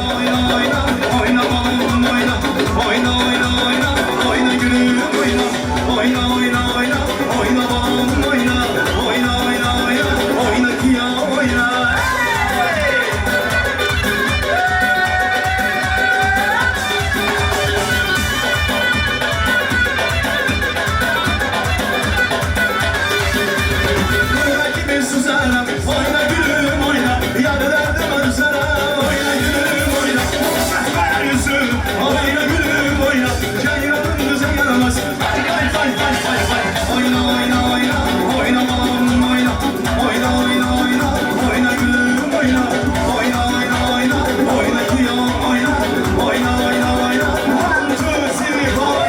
Oýna oýna oýna balam oýna Oýna oýna oýna oýna gülüm oýna Oýna oýna oýna oýna balam oýna Oýna oýna oýna oýna kiýa oýna Eý! Oyna kimi susaram, oyna gülüm oyna Yar derdim özlere, oyna gülüm oyna Sehver yüzüm, oyna gülüm oyna Ceylanın düze yaramaz, vay vay vay vay vay vay Oyna oyna oyna, oyna balam oyna Oyna oyna oyna, oyna gülüm oyna Oyna oyna oyna, oyna kıyam oyna Oyna oyna oyna, one two three four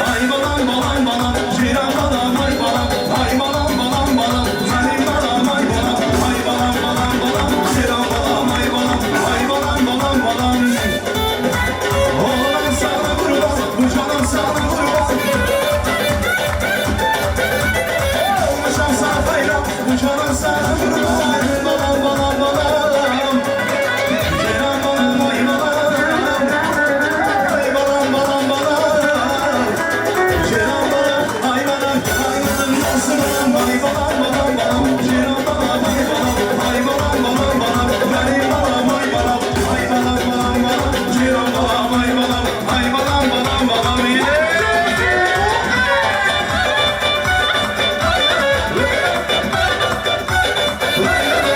Ay balam balam balam, ceylan balam ay balam, ay balam balam balam, benim balam ay balam, ay balam balam balam, ceylan balam ay balam, ay balam balam balam. Oğlan sana kurban, bu canım sana kurban. Olmuşam sana hayran, bu canım sana kurban. Balam balam balam, ceylan balam ay balam, ay balam balam balam. Ceylan balam, ay balam, ay balam, nasıl balam, ay balam, balam, balam. Ceylan balam, ay balam, ay balam, balam, balam. Benim balam, ay balam, ay balam, balam, balam. Ceylan balam, ay balam, ay balam, balam, balam. Yeah!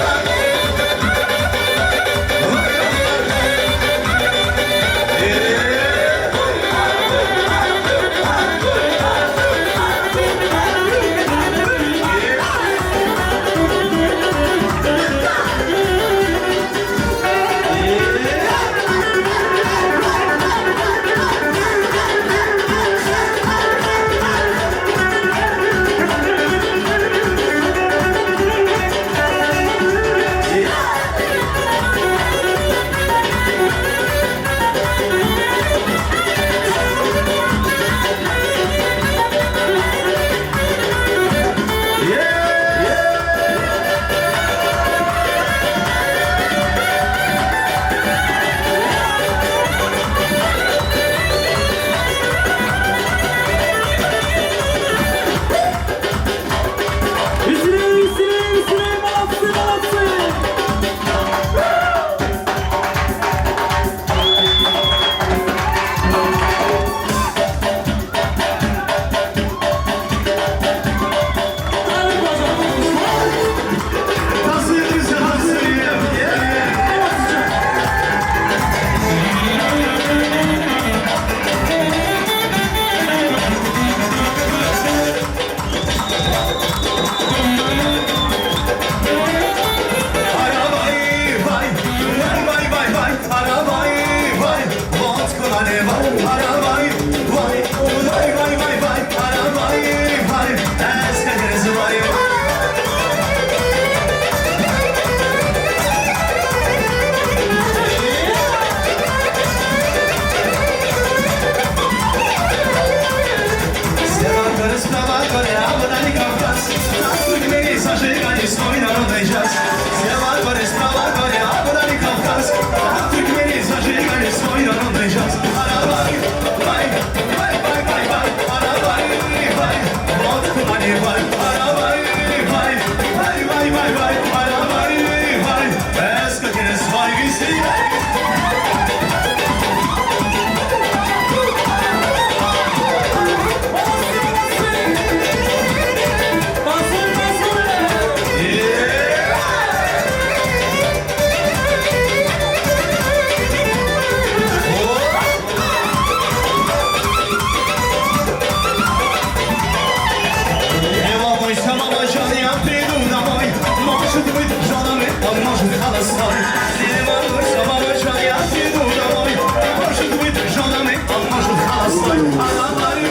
Anam vay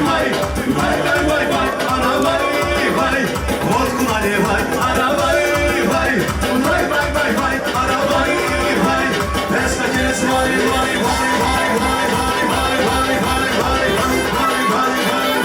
vay, vay vay vay vay, anam vay vay, Vodku nalivay, anam vay vay, vay vay vay vay, anam vay vay, Pestakes vay vay vay vay vay vay vay vay vay vay vay vay vay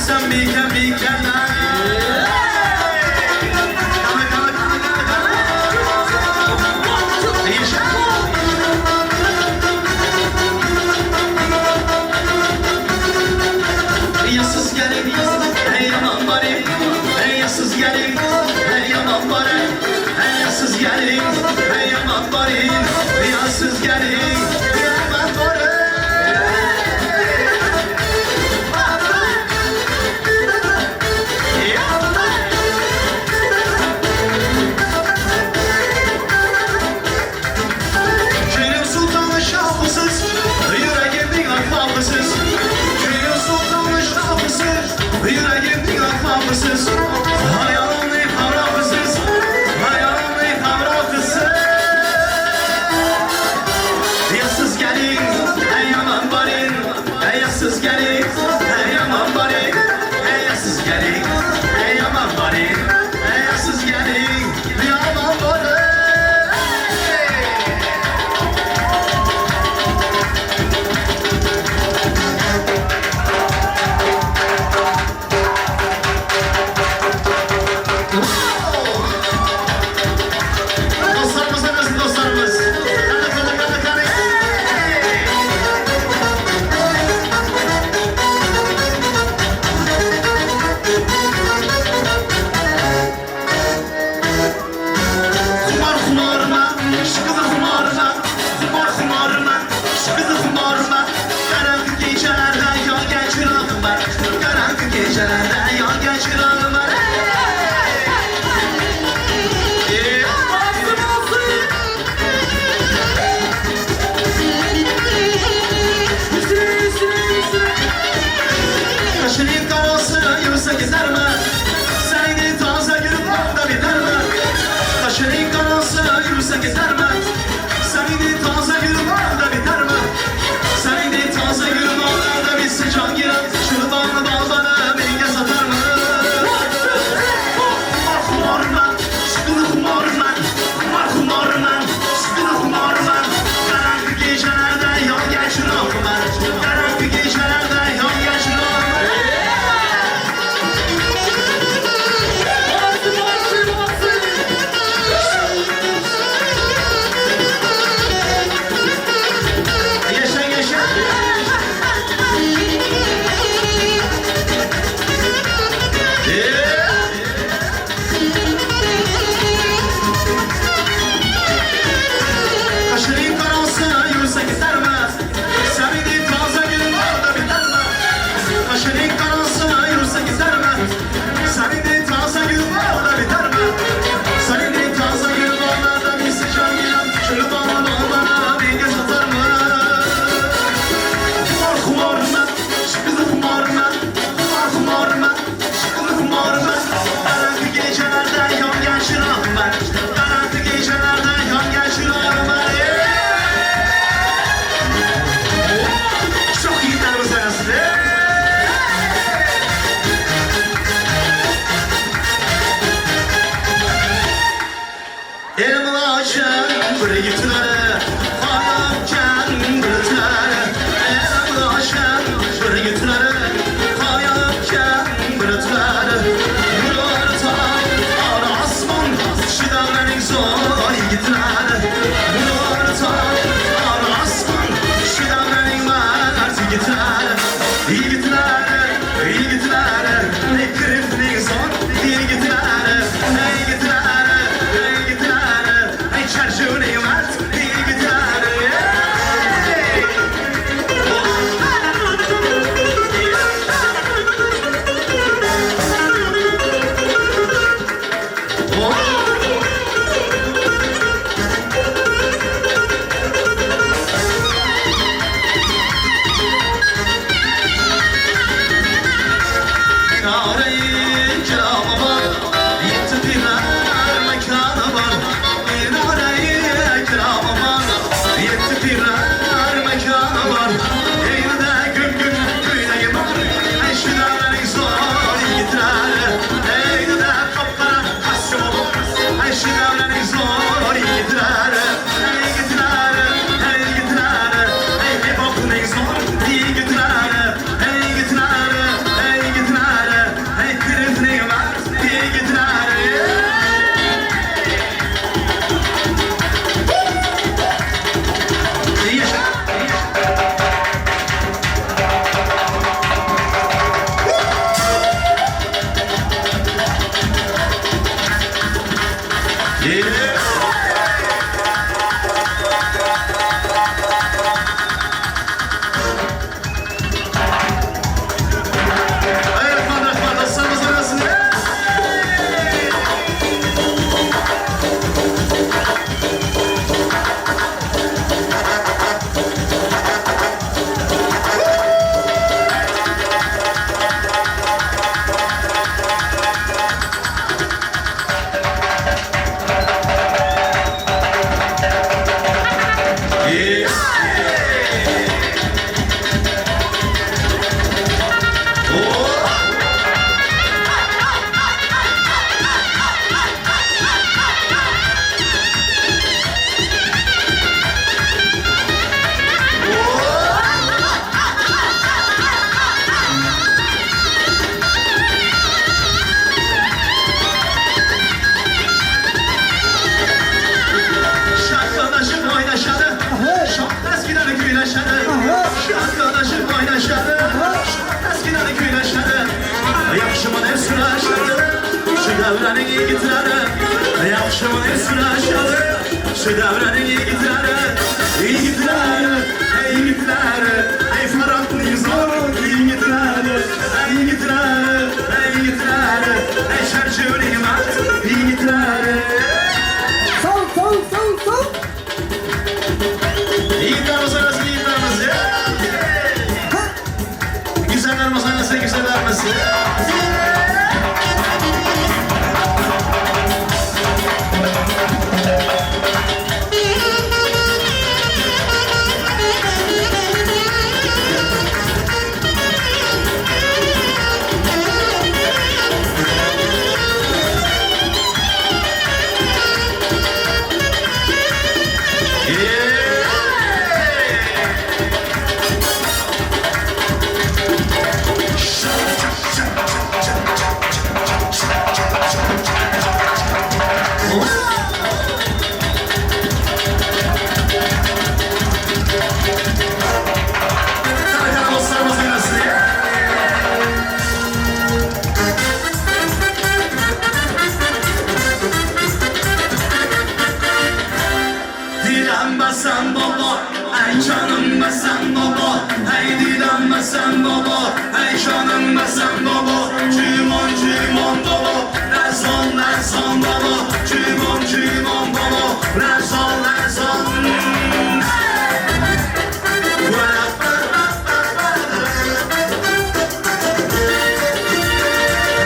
Sen biken biken. Kana kana kana kana kana. Yasız gelin, ey yaman bari, ey yasız gelin, ey yaman bari, ey yasız gelin, ey yaman bari, yasız gelin, yaman bari. Şu döwranyň ýigitleri, ýigitleri, eý ýigitleri, eý Farapnyň zor ýigitleri, eý ýigitleri, eý ýigitleri, eý Çärjewniň mert ýigitleri. Sol sol sol sol. Ýigitlerimiz oýnasyn, ýigitlerimiz! Güzellerimiz oýnasyn, güzellerimiz! Dostlarymyz oýnasyn! Dilenmesen baba, ey canım besen baba, ey dilenmesen baba, ey canım besen baba, Cimon cimon baba, rezon rezon baba, cimon cimon baba, rezon rezon.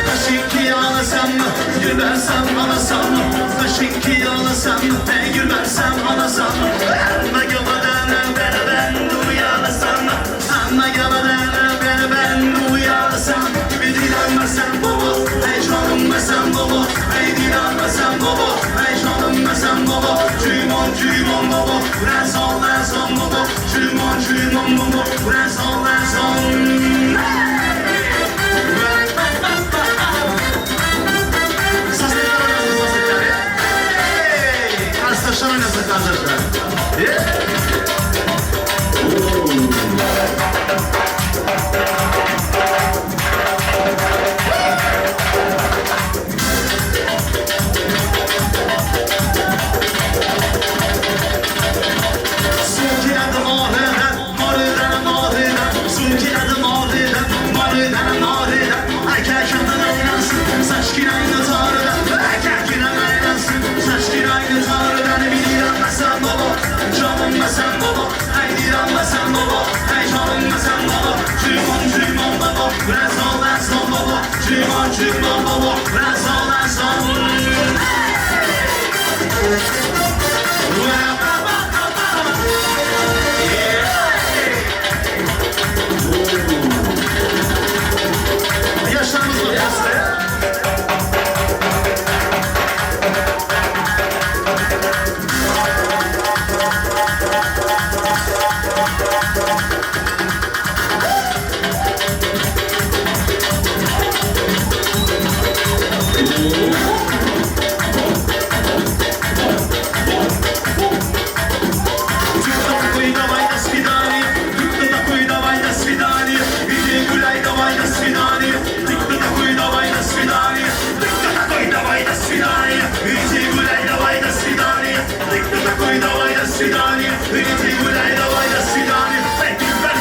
Taşınki ağlasam mı, gülmersem ağlasam mı? Taşınki ağlasam mı, ey gülmersem ağlasam mı? Amma gavadan beri ben duyalasam mı? Amma gavadan beri ben duyalasam Bir dilenmesem baba, ey canım mesem baba, ey dilenmesem baba, ey canım mesem baba, Cimon cimon baba, rezon rezon baba, cimon cimon baba, rezon rezon. Hey! Arkadaşlar oynasın arkadaşlar. Yeah! Sukiladı mahıdan, marıdan mahıdan, sukiladı mahıdan, marıdan mahıdan. Erkek adına inansın, saçkiren tarıdan. Erkek inansın, saçkiren tarıdan. Biliranmasan baba, canım sen baba, ey diranmasan baba, ey canım sen baba. Cimon cimon baba, rezon rezon baba, cimon cimon baba, rezon rezon. Yaşlarımız var. Ты такой, давай, до свидания. Ты кто такой, давай, до свидания. Иди гуляй, давай, до свидания. Ты кто такой, давай, до свидания. Ты кто такой, давай, до свидания. Иди гуляй, давай, до свидания. Ты кто такой, давай, до свидания. Иди гуляй, давай, до свидания. Эй, ты.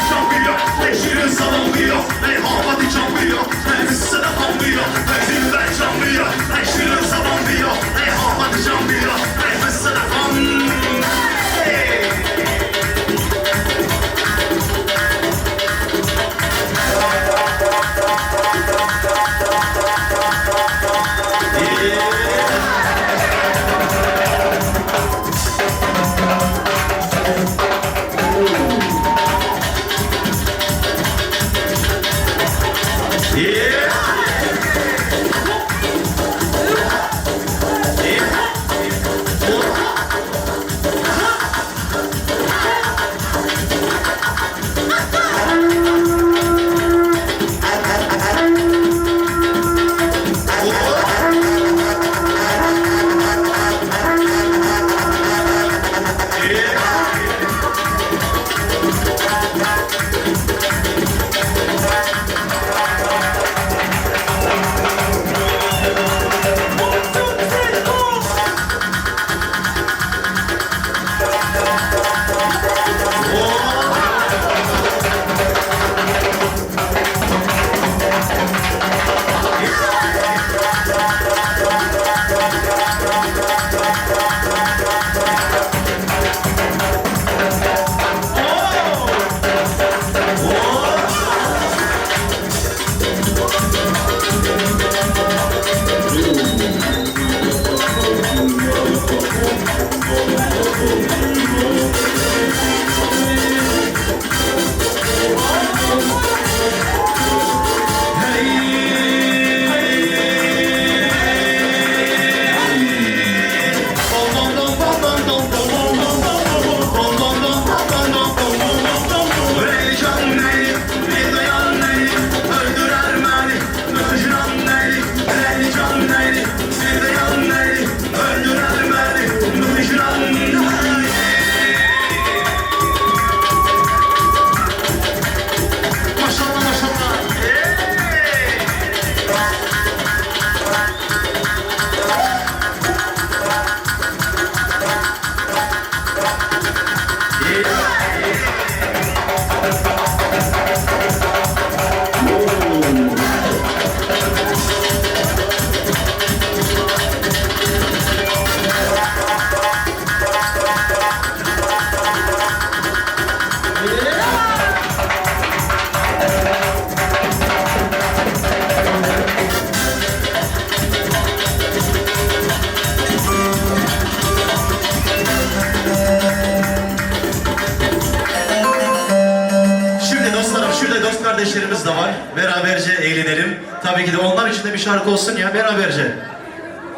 kardeşlerimiz de var. Beraberce eğlenelim. Tabii ki de onlar için de bir şarkı olsun ya beraberce.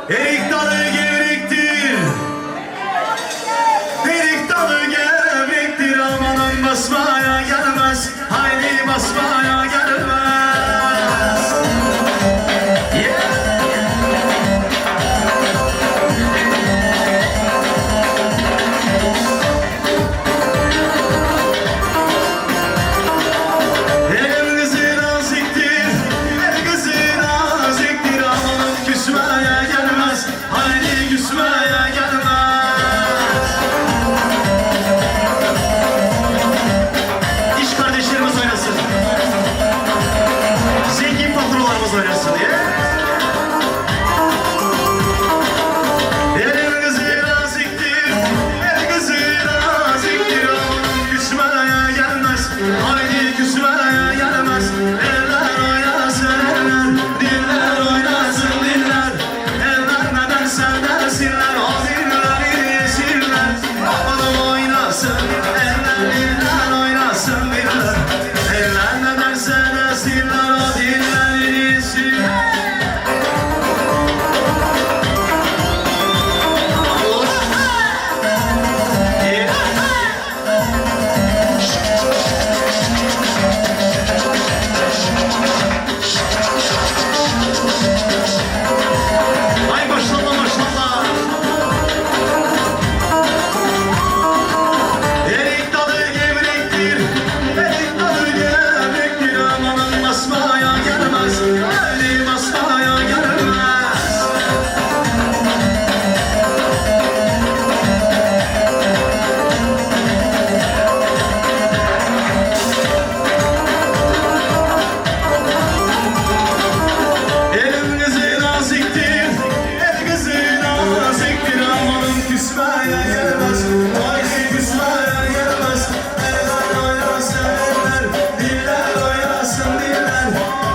Erik dalı gevrektir. Erik dalı gevrektir. Amanın basmaya gelmez. Haydi basmaya gelmez. Yeah. El kızı naziktir, el kızı naziktir. Amanın küsmeye gelmez, haydi küsmeye gelmez. İş kardeşlerimiz oynasın. Zengin patronlarımız oynasın. Yeah. El kızı naziktir, el kızı naziktir. Amanın küsmeye gelmez, haydi küsmeye gelmez. Eller oynasın eller, diller oynasın diller. Eller ne derse desinler, o diller yesinler. Amanın oynasın, eller diller oynasın diller. Eller ne derse desinler, o diller yesinler. Ay maşallah maşallah. Erik dalı gevrektir, erik dalı gevrektir. Amanın basmaya gelmez, eli basmaya gelmez. El kızı naziktir, el kızı naziktir. Amanın küsmeye gelmez, haydi küsmeye gelmez. Eller oynasın eller, diller oynasın diller.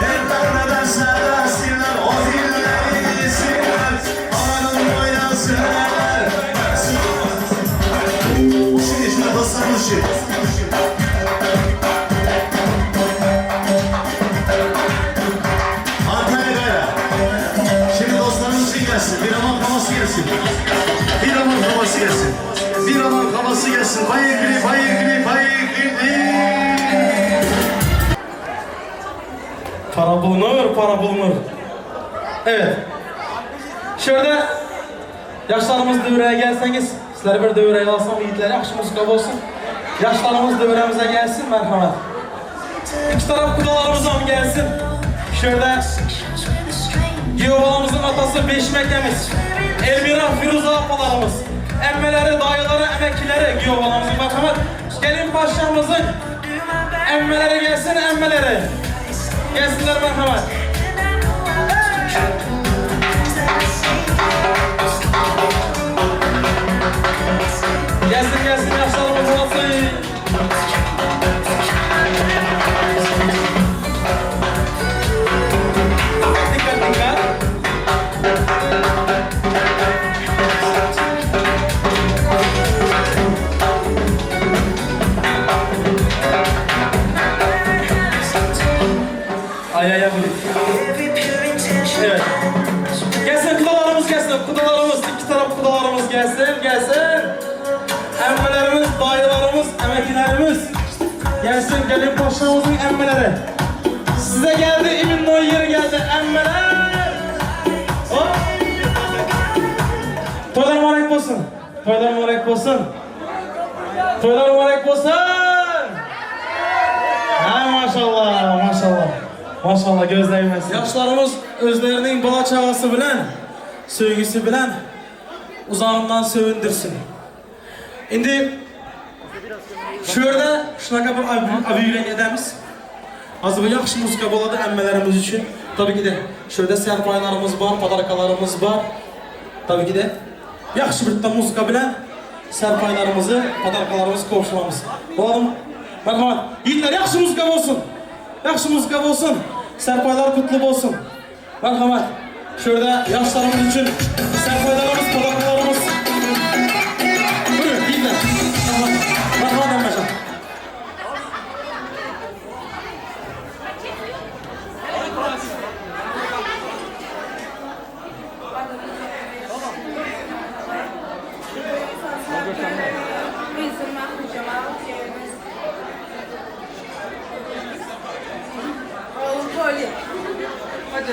Eller ne derse desinler, o dilleri yesinler. Amanın oynasın eller. Şimdi şuna basalım şimdi. Antalya Gayra. Şimdi dostlarımız için gelsin. Bir aman havası gelsin. Bir aman havası gelsin. Bir aman havası gelsin. Bayıkli, bayıkli, bayıkli. Para bulunur, para bulunur. Evet. Şöyle yaşlarımız dövrəyə gəlsəniz, sizləri bir dövrəyə alsam, yiğitlər yaxşı muzika olsun. Yaşlarımız dövrəmizə gəlsin, mərhəmət. İki taraf kudalarımız ham gelsin. Şöyle Giyobalamızın atası Beşmekemiz, Elmira Firuza apalarımız, emmeleri, dayıları, emekileri Giyobalamızın merhamet. Gelin paşamızın emmeleri gelsin, emmeleri. Gelsinler merhamet. Gelsin gelsin yaşlarımız olsun. Dikkat dikkat. Ay ay ay. Evet. Gelsin kudalarımız gelsin. Kudalarımız, iki taraf kudalarımız gelsin, gelsin. Emmelerimiz, dayılarımız, emekilerimiz. Gelsin, gelin paşamızın emmeleri. Size geldi, imin o yeri geldi. Emmeler. Hop. Toylar mübarek olsun. Toylar mübarek olsun. Toylar mübarek olsun. Ha maşallah, maşallah. Maşallah göz değmesin. Yaşlarımız özlerinin bala çağası bilen, sevgisi bilen uzağından sevindirsin. Şimdi şu yerdə şunaka bir объявление edemiz. Hazır bu yaxşı muzika boladı əmmələrimiz üçün. Tabii ki de şurada serpaylarımız var, padarkalarımız var. Tabii ki de yaxşı bir muzika bilen serpaylarımızı, padarkalarımızı qovuşuramız. Olalım. Merhamet. Yiğitler yaxşı muzika olsun. Yaxşı muzika olsun. Serpaylar kutlu olsun. Merhamet. Şurada yaşlarımız için serpaylarımız, padarkalarımız. Buyurun yiğitler. Merhamet. Merhamet emmecan. Şu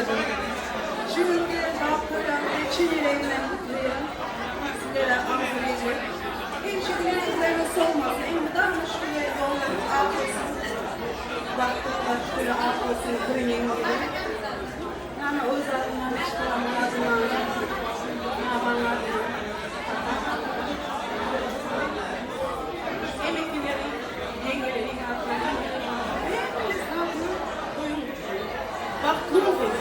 günki bagt toýlaryňyzy çyn ýüregimden gutlaýan. Sizlere arzuw edip, hemişe güler ýüzleriňiz solmasyn, elmydama şu güler ýollaryňyz ak bolsun. Bagtly toýlar ak bolsun, köýnegiň gibi. Ýagny öz adymdan, maşgalamyň adyndan, Nabanyň adyndan Emeklileri, ýeňňeleriň adyndan hemmämiz adyndan toýuň bagtly bolsun.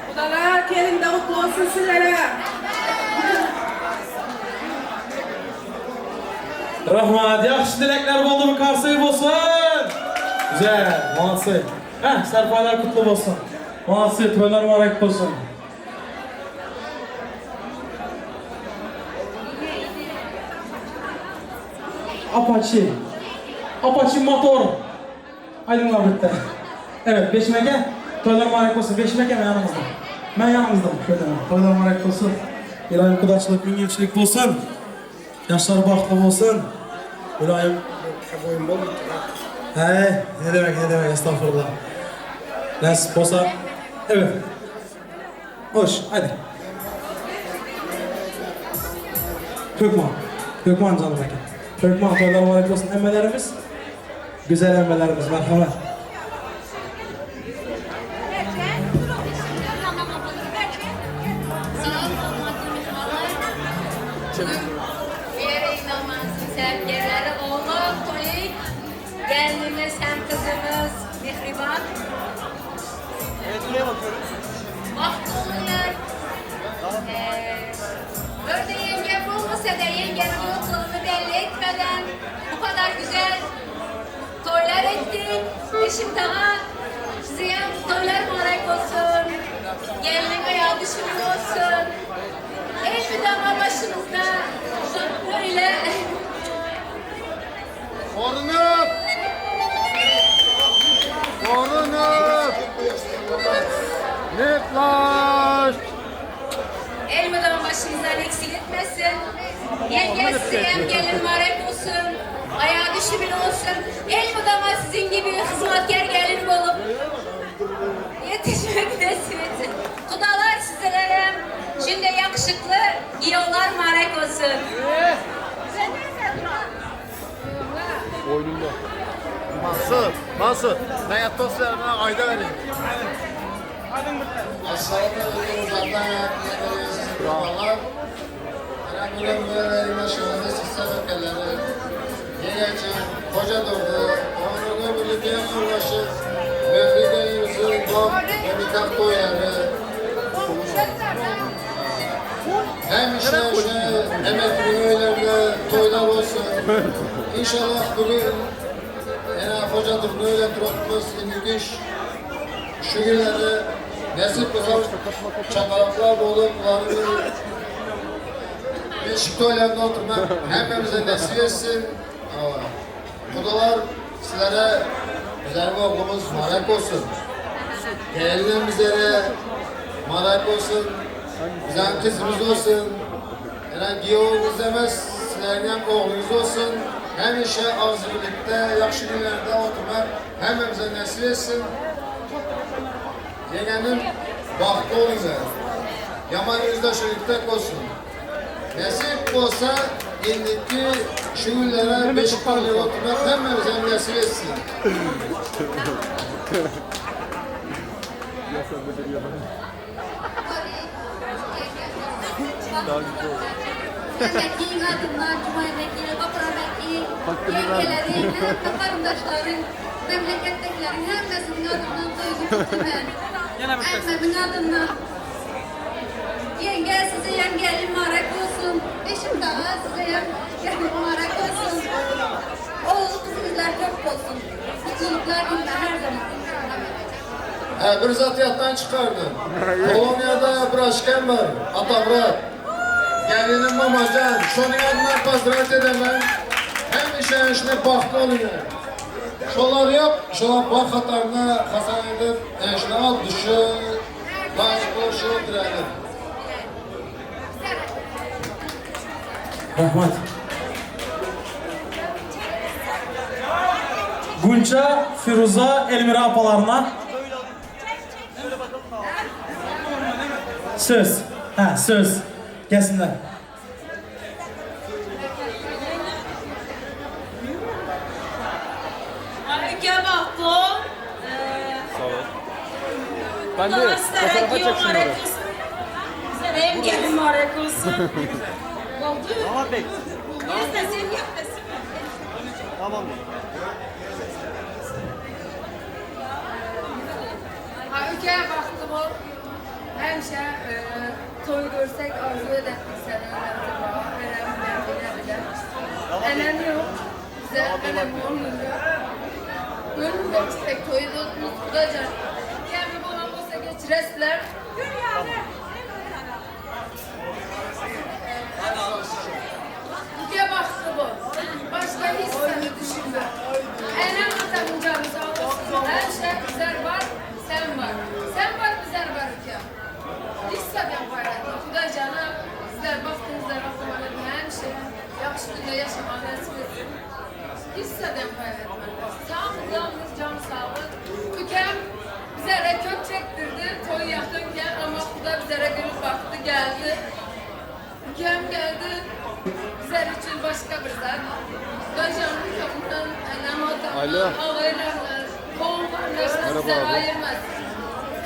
Gudalar gelin de gutly bolsun sizlere. Rahmat, ýagşy dilekler boldumy karsaý bolsun. Güzel, molodцы. Heh, serpaýlar kutly bolsun. Molodцы, toýlar mübarek bolsun. Apache. Apache motor. Aýdyňlar bitti. Evet, Beşim eke, toýlar mübarek bolsun. Beşim eke men ýanyňyzda. Men ýanyňyzda. Şöyle. Toýlar mübarek bolsun. Ylaýym gudaçylyk, müňýylçylyk bolsun. Ýaşlar bagtly bolsun. Ylaýym. Häý, ne demek, ne demek, estagfurullah. Nasip bolsa. Evet. Hoş, haydi. Hökman. Hökman canım eken. Hökman toýlar mübarek bolsun hemmelerimiz. Güzel emmelerimiz merhamet. Gelinimiz hem kızımız Mihriban. Evet buraya bakıyoruz. Bahtlı olurlar. Ee, Örde yengem olmasa da yengemin yokluğunu belli etmeden bu kadar güzel toylar ettik. Eşim daha size toylar mübarek olsun. Gelinin ayağı düşümlü olsun. Elmidama başımızda böyle Korunup! Korunup! Neflaş! Elmidama başımızdan eksik etmesin. Yengesi hem gelin mübarek olsun. Ayağı düşümlü olsun. Elmidama sizin gibi hizmetkar gelin olup yetişmek nasip etsin. Kudalar sizlere şimdi yakışıklı giyolar mübarek olsun. Boynumda. Mansur, Mansur. Ben yattım sizlerine ayda vereyim. Assalamu alaykum. Bugün böyle başımızda sistem ülkeleri, Yengeçin, Koca Durdu, Onurlu Birlikte Kurbaşı, Mefride Yüzü, Dom ve Mithat Toyları, hem işte şey, emekli öğelerinde toylar olsun. İnşallah bugün yani Koca Durdu öyle turutmuz, indiki şu günlerde nasip olsa çakalaklar olup bunların beşik toylarında oturmak hepimize nasip etsin. Kudalar sizlere güzel bir oğlumuz mübarek olsun. Gelinler mübarek olsun. Güzel kızımız olsun. Yani giyoğumuz demez, sizlerden oğlumuz olsun. Hemişe ağzı birlikte, yaxşı günlerde oturmak hepimize nasip etsin. Ýegenim bagtly boluňlar. Ýaman ýüzleşilikde bolsun. Nesip bolsa indiki şu günlere beşik toýuna oturmak hemmämize nesip etsin. Mehmetliň adyndan Jumaýmekine, Gopuramekiň, ýeňgeleriň, hemme garyndaşlaryň, memleketdekileriň hemmesiniň adyndan toýuňy gutlaýan. Ämmemiň adyndan. Ýeňge sizeýem gelin mübarek bolsun. Eşim daga sizeýem gelin mübarek bolsun. Ogul gyzyňyzlar köp bolsun. Mutluluklar günde her zaman. Hä bir zat ýatdan çykardym. Koloniýada bir aşkem bar, Atamyrat. Gelinim Mamajan, şonuň adyndan pozdrawit edemen. Hemişe işli bagtly boluň. Şolar ýok, şolar bar hatarynda hasap edip, işine al düşe, laýyk bolşy oturýarlar. Rahmat. Gunça, Firuza, Elmira apalaryna söz. Hä, söz. Gelsinler. Ülke bagtly ol. Ben de fotoğrafa çek şunları. Hem gelin mübarek olsun. Oldu. Damat Bey. Yüzlesin yapmasın. Tamam. Ha, ülkeye baktım ol. Həmişə e, toy görsək arzu edərdik səni öyrəndirməyə. Ənəm, mən bilə bilə. Ənəm yox, bizə ənəm olmuyor. Görmürəm istek toyu da tutacaq. Kəmi bolan olsa geçirəsilər. Ülke baktı bu. Başka hiç seni düşünme. Ənəm atamın canı sağ olsun. Həmişə bizlər var, sen var. Sen var, bizlər var ülke. Hiç zaten paylaşma. Xuda canım, sizler baktığınızda rastlamanı həmişə yaxşı gündə yaşamağı nəsib etsin. Hiç zaten paylaşma. Sağ olun, can sağlık. Ülkem bizlere kök çektirdi, toy yakınken ama Xuda bizlere gülüp baktı, geldi. Ülkem geldi, bizler için başka bir zat. Xuda canım kapından, anam Alo. atamdan, ağaylarla, qohum kardeşler Merhaba bizleri abi. ayırmaz.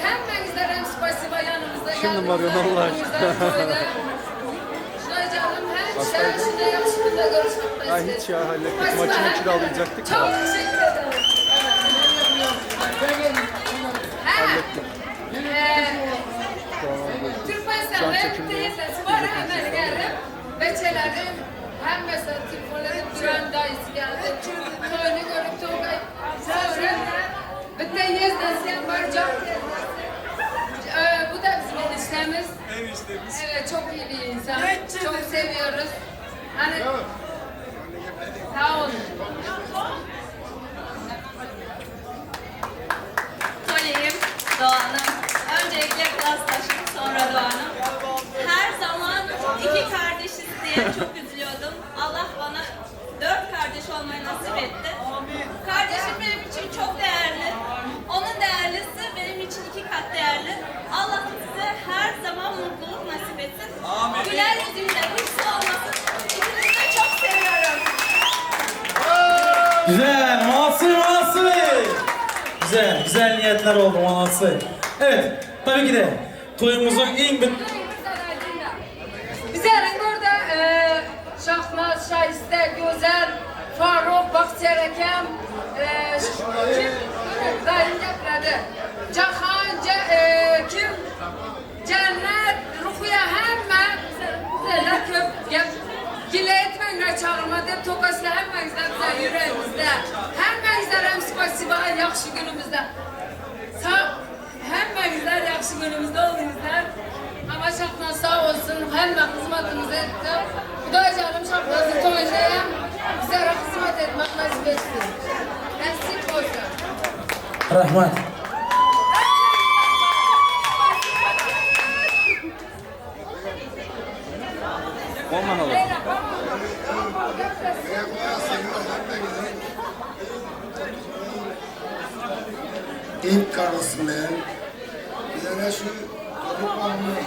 Hemmenizden spasiba yanımızda Şimdi mi arıyorsun Allah aşkına? Hastaydım. Ha, hiç ya, hallettik. Makine kiralayacaktık Çok da. teşekkür ederim. Hallettik. Ee, Şu Türkmenistan'da an çekimdeyim. teyzesi var hemen geldim. Beçelerim hem mesela telefonları duran dayısı geldi. Toyunu görüp Tolgay sonra bir de yezdesi var can Ee, bu da bizim eniştemiz. Eniştemiz. Evet çok iyi bir insan. Çok seviyoruz. Hani sağ olun. Söyleyeyim Doğan'ım. Öncelikle Klastaş'ım sonra Doğan'ım. Her zaman iki kardeşiz diye çok üzülüyordum. Allah bana dört kardeş olmayı nasip etti. Kardeşim benim için çok değerli. Onun değerlisi benim için iki kat değerli. Allah'ım size her zaman mutluluk nasip etsin. Amin. Güler yüzünüzden hiç olmasın. İkinizi de çok seviyorum. Güzel, Malatya, Malatya. Güzel, güzel niyetler oldu Malatya. Evet, tabii ki de toyumuzun en bir... Bizlerin burada e, Şahmaz, Şahiste, Güzel, Faruk, Bahtiyar Ekem, e, kim? Dayım getirdi. Cahan, Ce, e, kim? Cennet, Rukiye hemme bizlerle köp gel. Gile etmeyinler çağırma dep tokasla hemmemizden bize yüreğimizde. Hemmemizden hem spasiba yaxşı günümüzde. Sağ, hemmemizler yaxşı günümüzde olunuzlar. Ama Şahnaz sağ olsun hemme hizmetimizi etti. Xuday canım Şahnaz'ı toylayayım. Bizlere hizmet etmek nasip etsin. Nasip olsun. Rahmat. Olman alalım. İlk karısı ben. Bizlere şu Tolik ogluny,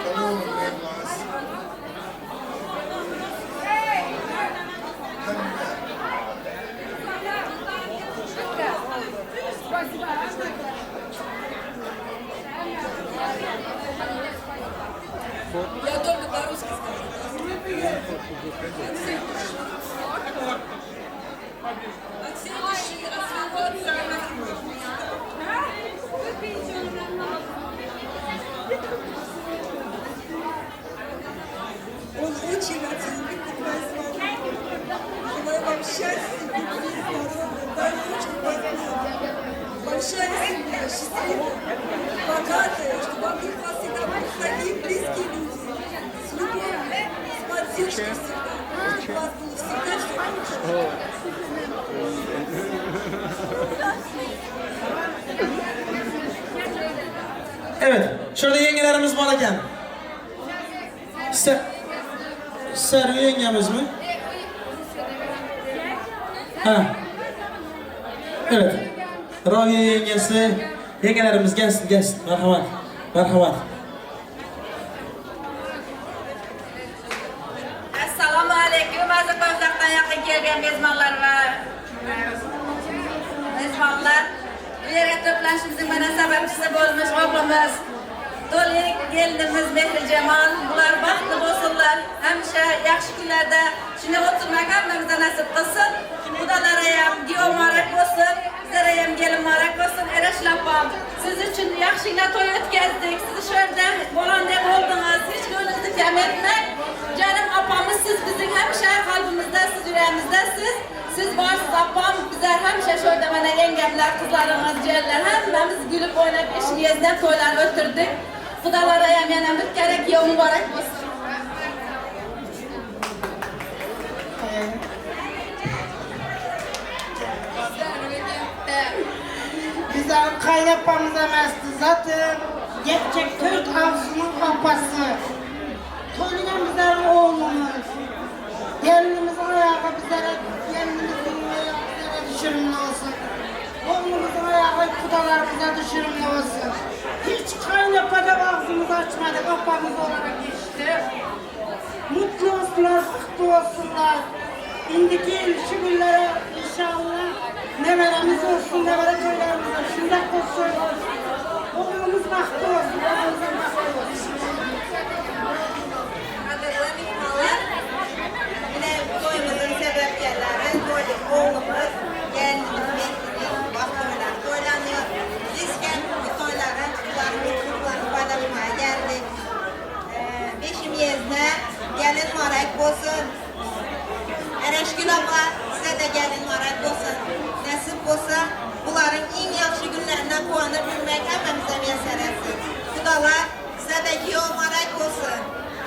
Tolik ogluny bermez. Hemme Я только по-русски скажу. От всей души, от своего отца. Он очень рад любит твою свадьбу. Желаю вам счастья, любви, здоровья. Дай Бог, чтобы у вас была большая семья, счастливая, богатая, чтобы вокруг вас всегда были такие близкие люди. С любовью, с поддержкой всегда. Чтобы у вас было всегда все хорошо. Evet, şurada yengelerimiz var eken. Se Servi yengemiz mi? Ha. Evet. Raviye yengesi, yengelerimiz gelsin gelsin. Merhamet. Merhamet. Assalomu alaykum aziz uzoqdan yaqin kelgan mezbonlar va mezbonlar. Bu yerga to'planishimizning mana sababchisi bo'lmish o'g'limiz To'lik kelinimiz Mehrijamol. Bular baxtli bo'lsinlar. Hamisha yaxshi kunlarda shunday o'tirmak hammamizga nasib qilsin. Xudolara ham kuyov muborak bo'lsin, bizlara ham kelin muborak bo'lsin. Erashil opam, siz uchun yaxshigina to'y o'tkazdik. Sizni shu yerda bolonday bo'ldingiz. Hech ko'nglingizni kam etmang. Canım apamız siz bizim həmişə qalbimizdəsiz, ürəyimizdəsiz. Siz varsınız apam, bizlər həmişə şurada mənə yengemlər, qızlarımız, ciyərlər, həmməmiz gülüb oynayıp eşimiyezdən toylar ötürdük. Xudalara ham yana bir kere kuyov mübarək olsun. Bizlerin kaynapamız emezdi zaten. Gerçek Türk avzunun apası. Toylugan bizlerin oğlumuz. Gelinimizin ayağı bizlere, gelinimizin ayağı bizlere düşürümlü olsun. Oğlumuzun ayağı kudalarımıza düşürümlü olsun. Hiç kaynapada ağzımızı açmadık, apamız olarak geçti. Mutlu olsunlar, bahtlı olsunlar. İndiki yıl şu günlere inşallah neveremiz olsun, nevere toylarımıza şundak olsun. Oğlumuz bahtlı olsun, oğlumuzun bahtlı olsun. Qadrli mehmonlar, Yine toyumuzun sebepkarları, toylik oğlumuz, gelinimiz Mehri'nin bahtı bilen toylanıyor. Biz hem bu toyların, bunların mutluluklarını paylaşmaya geldik. Beşim yezne, gelin mübarek olsun. Ereşgül abla, size de gelin mübarek olsun. Nasip olsa bunların en yaxşı günlerinden quvanır bilmek hepimize müyesser etsin. Xudalar, size de kuyov mübarek olsun.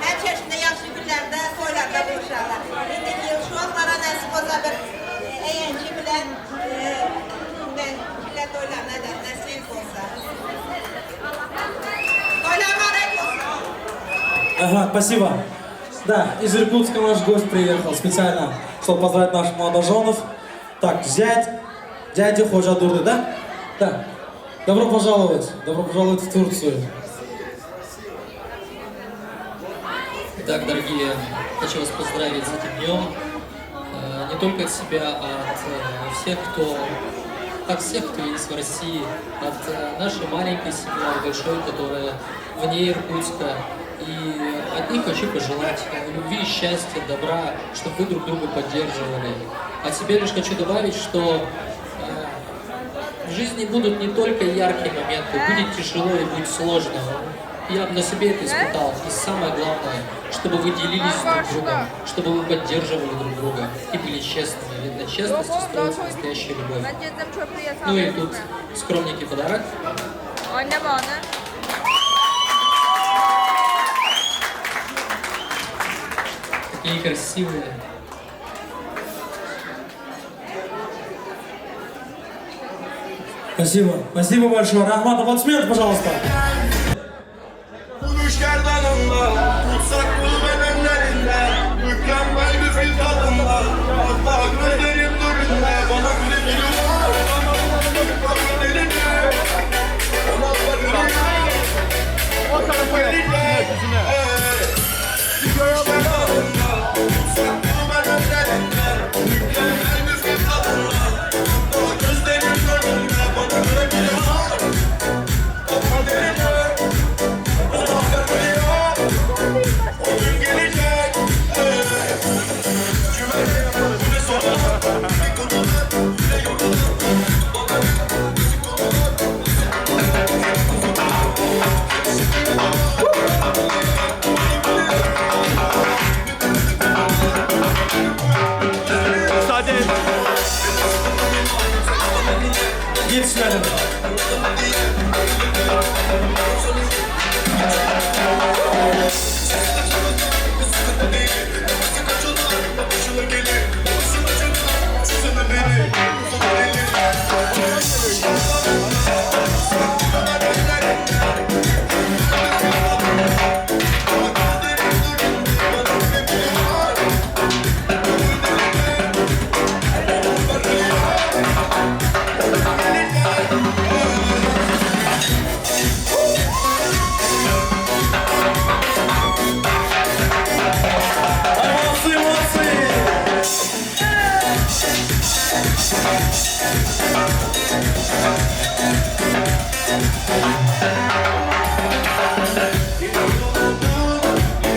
Hər çeşitli yaxşı günlərdə, toylarda buluşarlar. İndiki yıl uşaqlara nəsib olsa bir əyançı bilən, mən killə toylarına da nəsib olsa. Toylar mübarək olsun. Ага, спасибо. Да, из Иркутска наш гость приехал специально, чтобы поздравить наших молодоженов. Так, зять, дядя Ходжа Дурды, да? Да. Добро пожаловать. Добро пожаловать в Турцию. Итак, дорогие, хочу вас поздравить с этим днем. Не только от себя, а от всех, кто, от всех, кто есть в России, от нашей маленькой семьи, от большой, которая вне Иркутска. И от них хочу пожелать любви, счастья, добра, чтобы вы друг друга поддерживали. От себя лишь хочу добавить, что в жизни будут не только яркие моменты, будет тяжело и будет сложно. Я на себе это испытал. И самое главное, чтобы вы делились друг другом, чтобы вы поддерживали друг друга и были честными. Ведь на честности строится настоящая любовь. Ну и тут скромненький подарок. Такие красивые. Спасибо. Спасибо большое. Рахмат, аплодисменты, пожалуйста. Buluş gerdanında, tutsak bul ben ellerinde. Mükemmel bir fil tadında, hatta gözlerim nurunda. Bana güle gülüm var, bana bana elinde. Ona bakıyorum.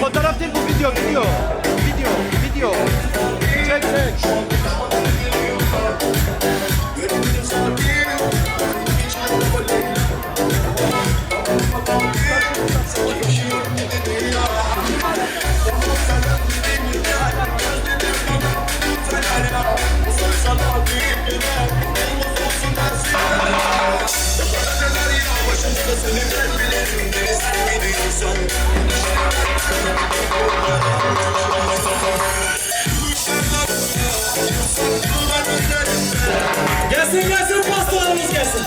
Fotoğraf değil bu video, video. Video, video. Çek, çek. Gelsin gelsin pastalarımız gelsin.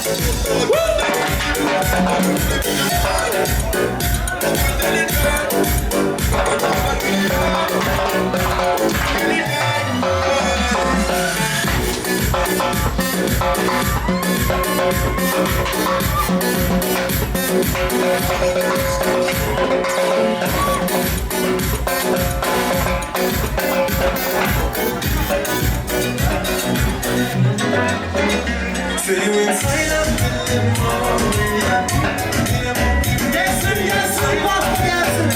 Gelsin gelsin pasta gelsin.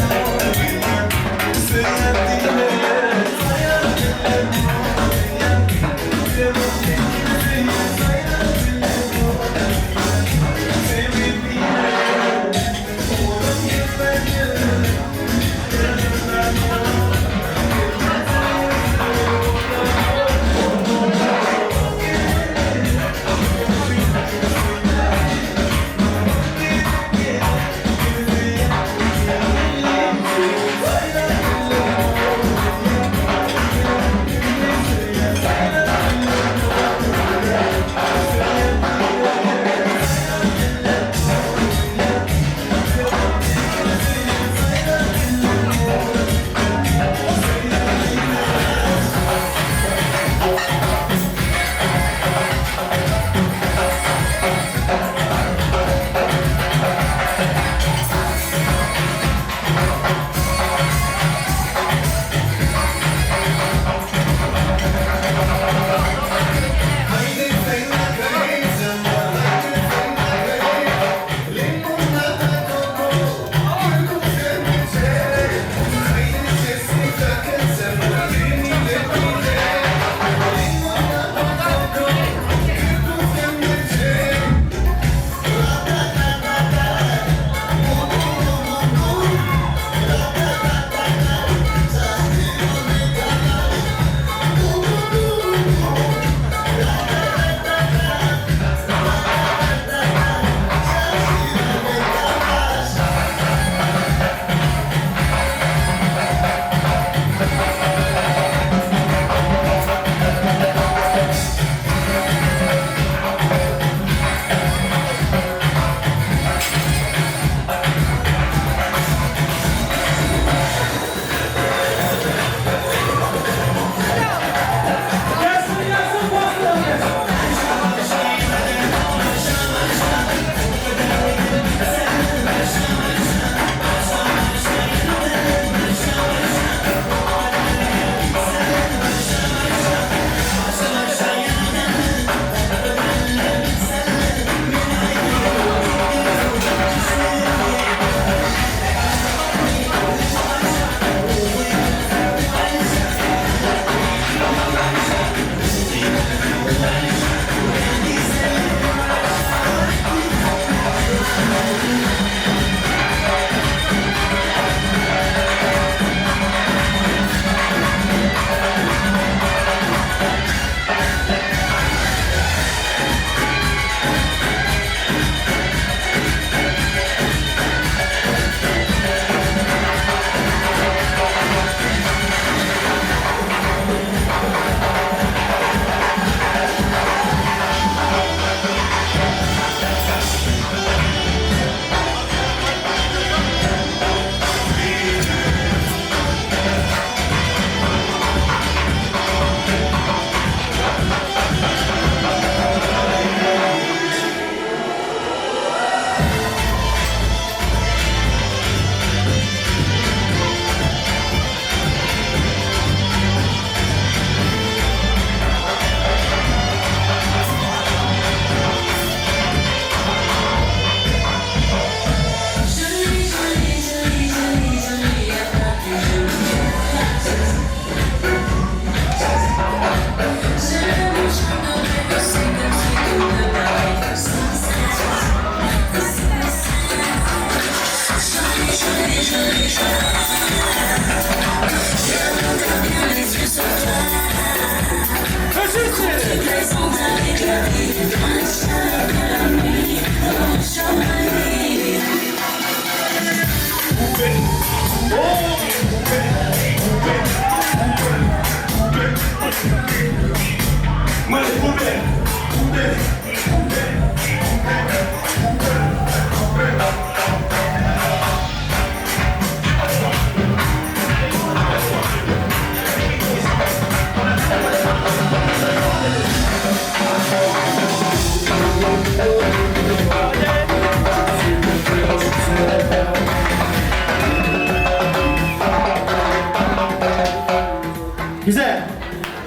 Güzel.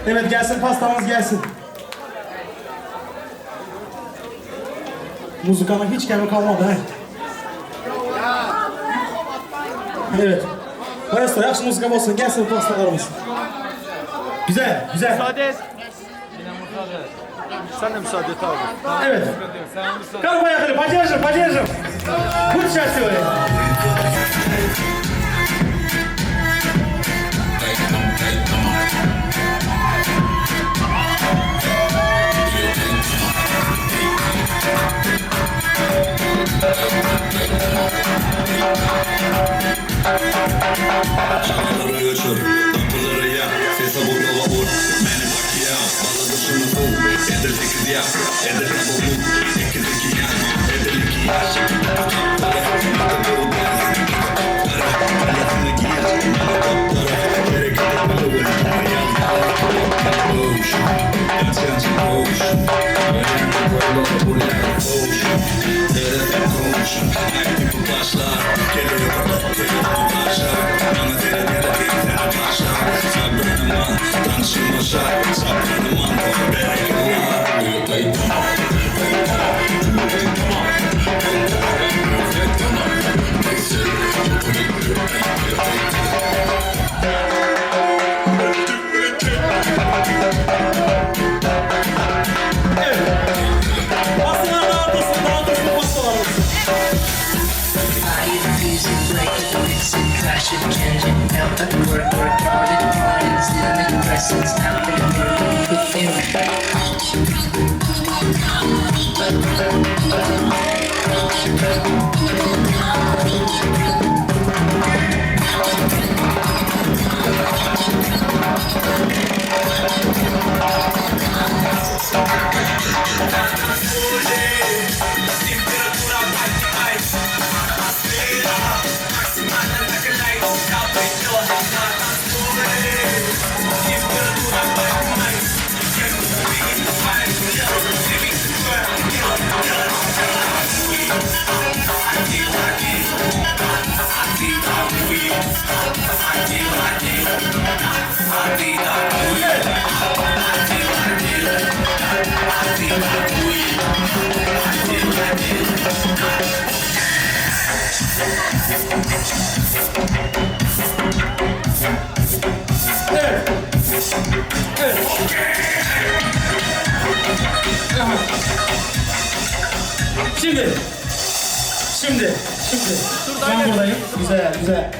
Evet gelsin pastamız gelsin. Muzikanın hiç kemi kalmadı he. Evet. Maestro yaxşı muzika olsun gelsin pastalarımız. Güzel, güzel. Müsaade et. Sen de müsaade et abi. Evet. Kar поехали, поддержим, поддержим. Будь счастливы. Pastalar dağıtılsın, dağıtılsın pastalarımız. Evet. Evet. Şimdi. Şimdi. Şimdi. Ben buradayım. Güzel, güzel.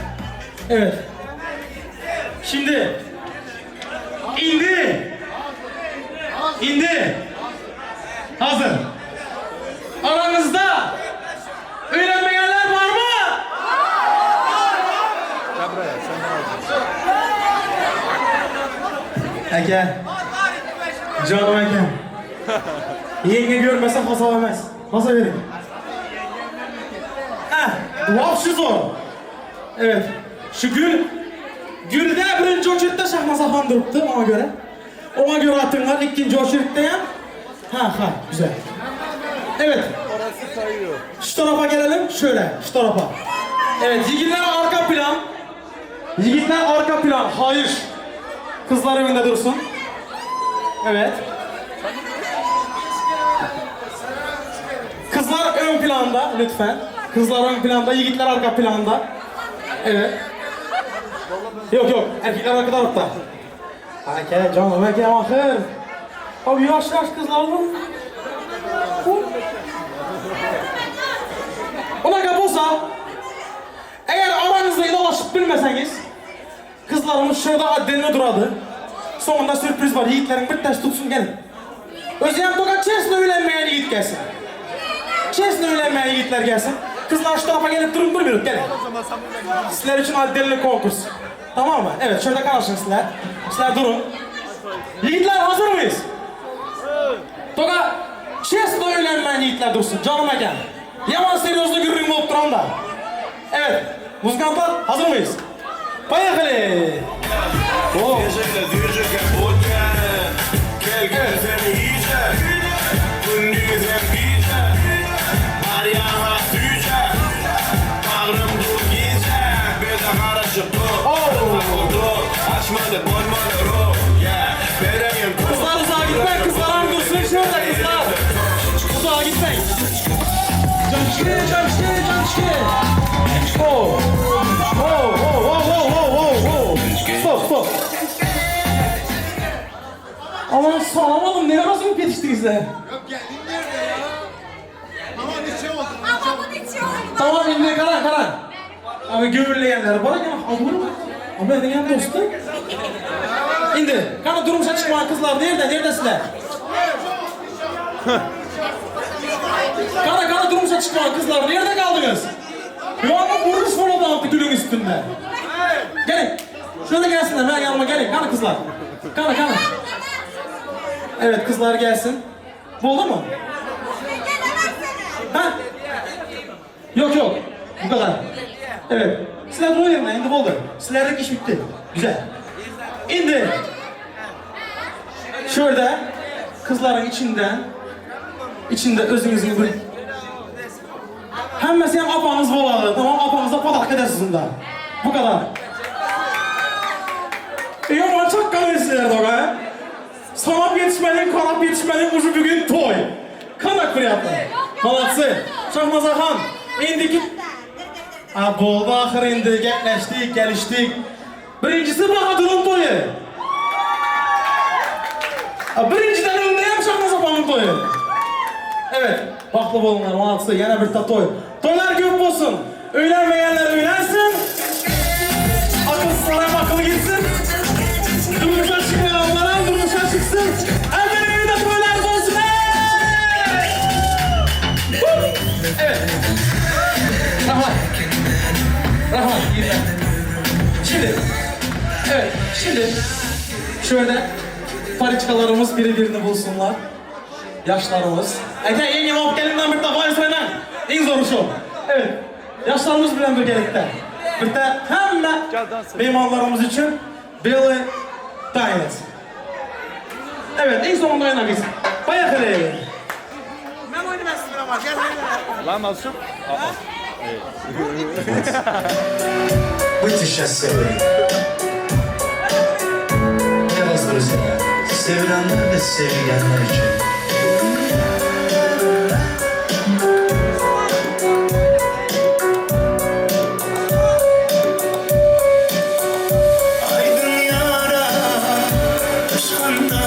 Evet. Şimdi. İndi. İndi. Hazır. Aranızda öğrenmeyenler var mı? Gel buraya senden alacağım. Eke. Canım Eke. Yenge görmese hasa vermez. Hasa verin. Heh, vapşı zor. Evet. Şu gül, gülde birinci oçurtta Şahmaz duruptu ona göre. Ona göre atınlar ikinci oçurtta hem. Ha ha güzel. Evet. Orası sayıyor. Şu tarafa gelelim. Şöyle, şu tarafa. Evet, yiğitler arka plan. Yiğitler arka plan. Hayır. Kızlar önünde dursun. Evet. Kızlar ön planda lütfen. Kızlar ön planda, yiğitler arka planda. Evet. Yok yok, erkekler arka tarafta. Ake canım, ake ahır. Abi yaş yaş kızlar bu. Ona bolsa, eğer aranızda dolaşıp bilmeseniz, kızlarımız şurada addenine duradı. Sonunda sürpriz var. Yiğitlerin bir taş tutsun gelin. Özüem toka çesno öýlenmeýän ýigit gelsin. Çesno öýlenmeýän ýigitler gelsin. Kyzlar şu tarapa gelip duruň bir minut gelin. Sizler üçin otdelny konkurs. Tamammy? Evet şurada garaşyň sizler. Sizler duruň. Ýigitler hazyrmyz? Toka çesno öýlenmeýän ýigitler dursun. Janym eken. Ýaman serýozny gürrüň bolup duranda. Evet, muzykantlar hazyrmyz? Poýehali! Oh. Kızlar uzağa gitmeyin, kızlar dursun şurada kızlar. Uzağa gitmeyin. Cançki, cançki, cançki. Oh. Oh, oh, oh, oh, oh, oh, oh. Stop, stop. Aman salamadım, ne arası mı yetiştiniz de? Yok gelin nerede ya? Tamam içi oldu. Ama bu içi oldu. Tamam indi gara gara. Abi gömürleyenler var ya, hamur mu? Ama ne dostu? Indi, kana durmuşa çıkmayan kızlar nerede? Neredesiniz? Kana kana durmuşa çıkmayan kızlar nerede kaldınız? Yuvanla vuruş falan altı gülün üstünde. Gelin. Şöyle gelsinler, ben yanıma gelin. Kana kızlar. Kana kana. Evet kızlar gelsin. Buldu mu? Ha? Yok yok. Bu kadar. Evet. Sizler bunu yerine indi oldu. Sizlerdeki iş bitti. Güzel. İndi. Şöyle kızların içinden içinde özünüzün bir Hemmesi hem apanız boladı. Tamam apanıza padak edersiniz bunda. Bu kadar. İyi ama çok kalın doğa. Sanap yetişmenin, kanap yetişmenin ucu bugün toy. Kanak priyatlı. Молодцы. Şahmaz Han. İndiki Ha boldu axır indi, gepleştik, geliştik. Birincisi Bahadır'ın toyu. Ha, birinciden öndeyim Şahmaz Han'ın toyu. Evet, baxtlı bolunlar, молодцы. Yana bir toy. Toylar köp olsun. Öylenmeyenler öylensin. Akılsızlar hem akıllı gitsin. Durmuşa çıkmayanlar hem durmuşa çıksın. Hem benim evimde toylar olsun. Hey! Evet. Rahmat. Rahmat. Şimdi, evet, şimdi şöyle pariçkalarımız biri birini bulsunlar. Yaşlarımız. Eke yengem alıp gelinden bir defa söyle. En zoru şu. Evet. Yaşlarımız bilen birgelikte. Bir de hemme meymanlarımız için Белый танец. Evet, en sonunda oynayız. Поехали. Lan Mansur. Aa. Будьте счастливы. Я вас, друзья, sevilenler ve sevilenler için. Aydın yara, ışığında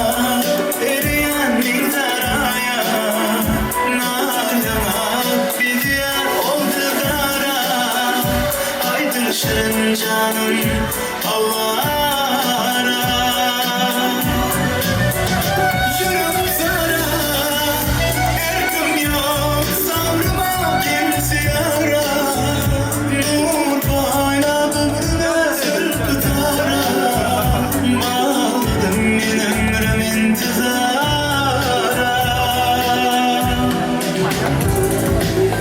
eriyen bir daraya, Nalama bir diyar oldu kara, Aydın şirin canım Allah'a. Yürüm zara, erkim yok, sabrıma bir ziyara. Nur payladı bir kıtara, Bağladım min ömrüm intizara.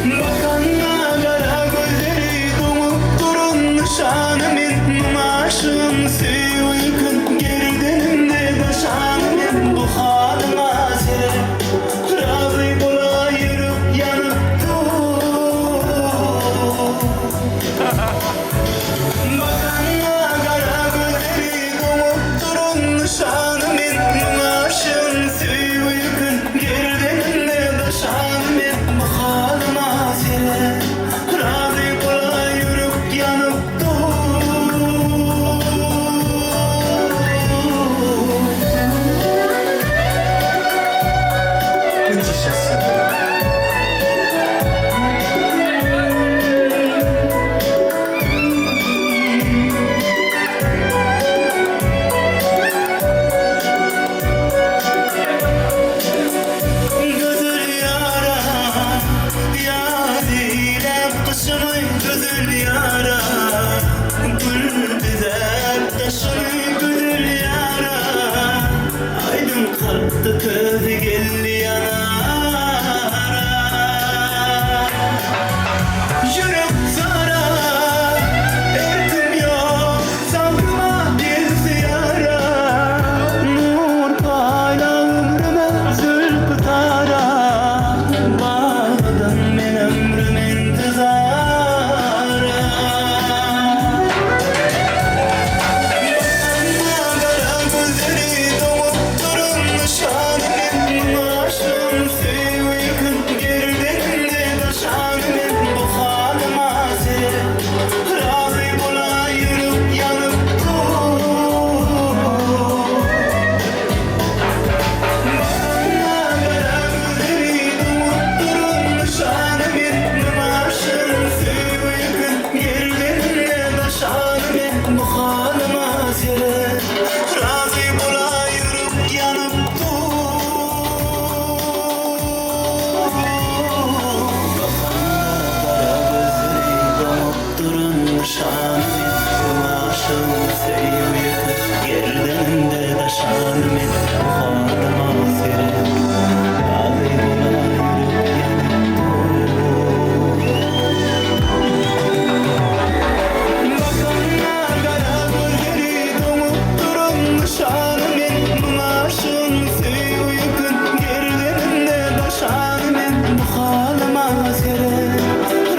Bakanna kara gözleri donup durun nişanı min. men bu halyma seret Razy bola ýürek ýanyp dur. Bakanlar gara gözleri doňup duran nyşany men Muň aşygyň söýgi ýükün gerdenimde daşany men Bu halyma seret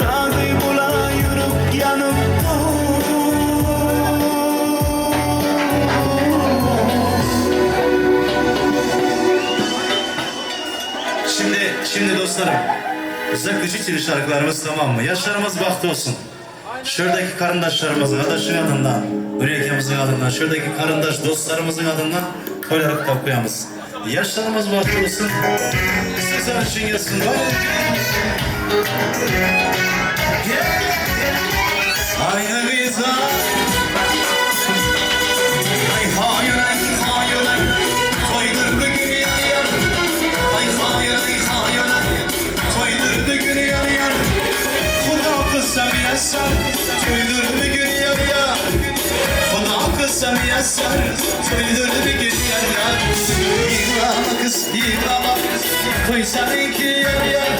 razy bola ýürek ýanyp dur. Şimdi, şimdi dostlarım, zaključitelj şarkılarımız tamam mı? Yaşlarımız bahtı olsun. Şuradaki karındaşlarımızın, adaşın adından, Ülkemizin adından, şuradaki karındaş dostlarımızın adından toyları toplayamız. Yaşlarımız bahtı olsun. Sizler için gelsin. Aynı güzel. Ay hayır ay hayır ay Toydur bugün yar yar Ay hayır ay hayır ay Toydur bugün yar yar Huda kızsa müyesser Toydur bugün yar yar Huda kızsa müyesser Toydur bugün yar yar Yığlama kız yığlama Toy seninki yar yar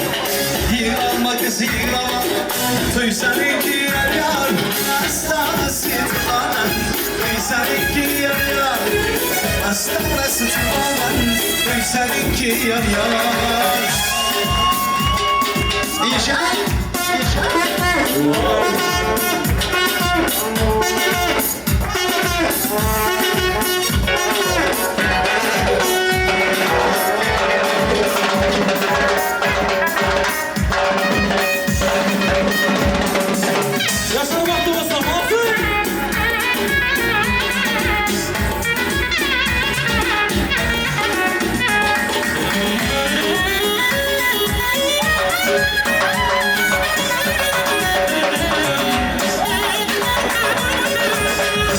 Yığlama kız yığlama Toy seninki yar yar Aslanı sitlanan Toy seninki yar yar Aslanı sitlanan Toy seninki yar yar İnşallah Yaşlar bahtı olsun. Mansur!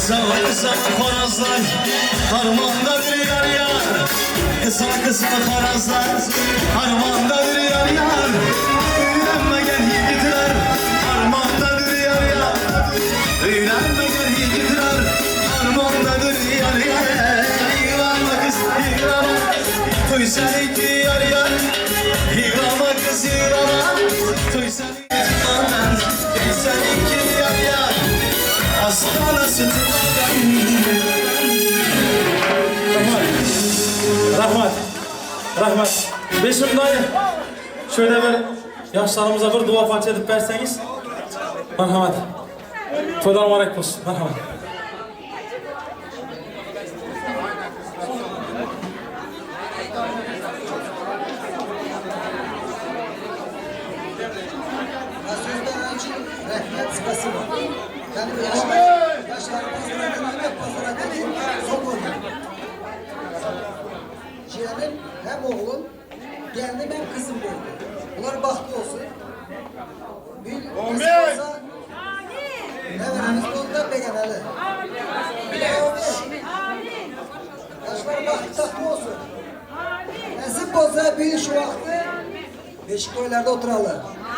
Kısa kısa horozlar Harmandadır yar yar Kısa kısa horozlar Harmandadır yar yar Öğrenmegen yiğitler Harmandadır yar yar Öğrenmegen yiğitler Harmandadır yar yar Yığlama kız yığlama Toy seninki yar yar Yığlama kız yığlama Toy seninki Toy seninki yar yar Aslanı Rahmat. Rahmat. Beşim dayı. Şöyle bir yaşlarımıza bir dua parça edip verseniz. Merhamet. Toylar mübarek olsun. Merhamet. Sözler için rəhmət spasibo. Yani yaşlar, yaşlarımız bırakın, pazara değil, sok oldu. Ciğerim hem oğlum, gelinim hem kızım oldu. Bunlar bahtı olsun. Bir nasip olsa, neveremiz oldu begeneli. Amin. Yaşlar bahtı tatlı olsun. Nasip olsa bir şu vakti Beşik toylarda oturalım.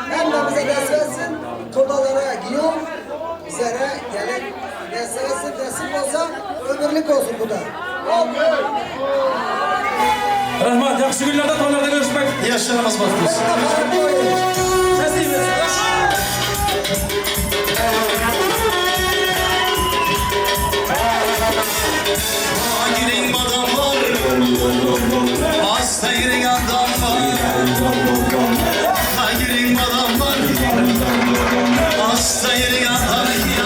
Hemmemize nasip etsin, kodalara giyiyor, bizlere gelin nasip etsin, nasip olsa ömürlük olsun bu da. Rahmat. Yaxşı günlerde toylarda görüşmek. Yaşlarımız bahtı olsun. Nasip etsin. Girin adam var Hasta girin adam var Girin adam var Hasta girin adam var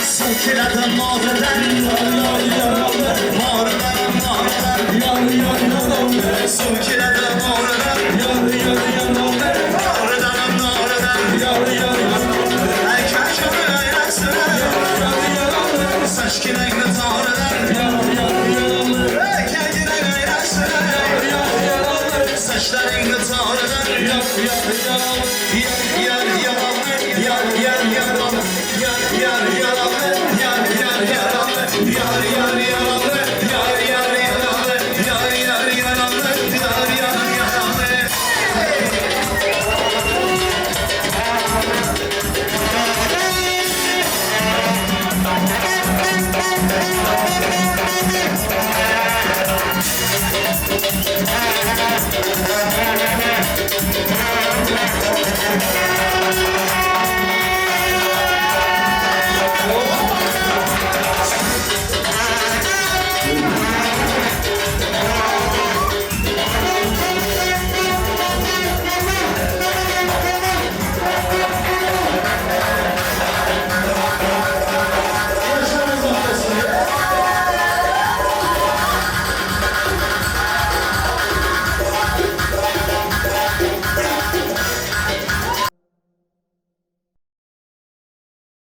Sevkilerden mağreden Mağreden mağreden. Suv keladi oradan. Oradan, oradan. Kakani aylasin. Sachkinangni toridan. Kakani aylasin. Sochlaringni toridan. Yar, yar.